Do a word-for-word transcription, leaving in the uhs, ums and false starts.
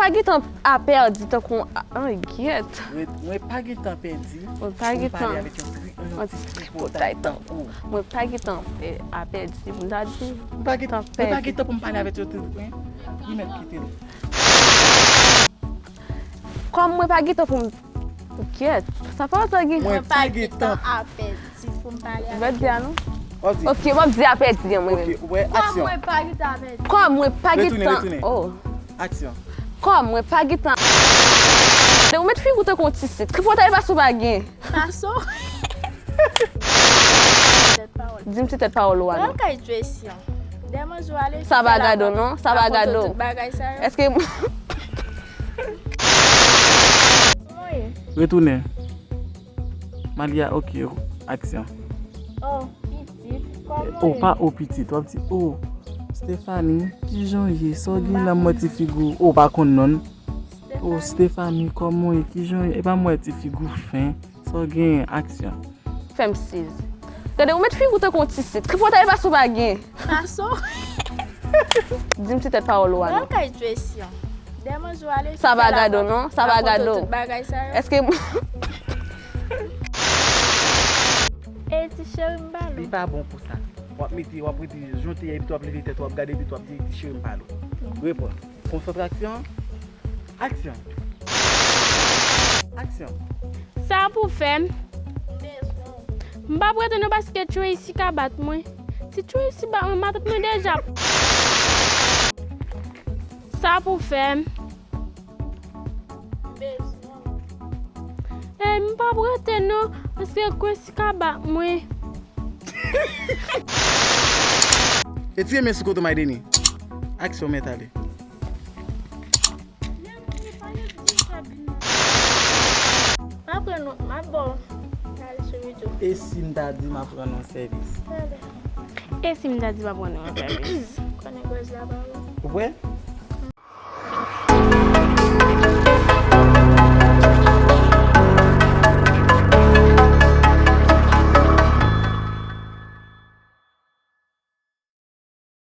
Pa gen tan a pèdi tankou an gyèt. Mwen pa gen tan pèdi pou m pale avèk yon tri- yon ti tripotay tankou ou. Mwen pa gen tan, eh, a pèdi pou m ta di. Mwen pa gen tan pou m pale avèk yon tripotay. Li mèt kite l. Kòm mwen pa gen tan pou m, gyèt, sa pa sa gen. Mwen pa gen tan a pèdi pou m pale avèk ou. Ou di a non? Ok, w ap di a pèdi an mwen menm. Ok, wè, aksyon. Kòm mwen pa gen tan a pèdi. Kòm mwen pa gen tan. Retounen, retounen. Oh. Aksyon. Kòm mwen pa gen tan. Ou met figi w tankou yon ti sit. Tripotay pa sou pa gen. Paso. Di m ti tèt pawòl ou a non. Mwen kay Tracy an. Dèmanje w ale. Sa pa gade w non, sa pa gade w. Èske. Retounen. Malia, ok, aksyon. Oh, pitit, kòman w ye? Oh, pa oh pitit, w ap di, oh, Stephanie, kijan w ye? Sa w gen la, m wè ti figi w. Oh, w pa konn non. Oh, Stephanie, kòman w ye? Kijan w ye? Epa m wè ti figi w fen. Sa w gen, aksyon. Fè m siz. Gade, ou met figi w tankou yon ti sit. Tripotay pa sou pa gen. Paso. Di m ti tèt pawòl ou a non. Mwen kay Tracy an. Dèmanje w ale. Sa pa gade w non, sa pa gade w. Èske. E ti cheri m ba nou. Li pa bon pou sa. W ap mete, w ap rete jan w te ye, epi w ap leve tèt, w ap gade, epi w ap di ti cheri m pale w. Reprann. Konsantrasyon. Aksyon. Aksyon. Sa pou fè m. M p ap rete non paske Tracy ka bat mwen. Si Tracy bat mwen, matant mwen deja. Sa pou fè m. E m p ap rete non, paske Quincy ka bat mwen. Retire men sou kote w, Maydeni. Aksyon, mèt ale. M ap pran non, m ap ba w. Ale sou video. E si m ta di m ap rann yon sèvis? E si m ta di m ap rann yon sèvis? Konnen gwèz la pa bon. Ou kwè?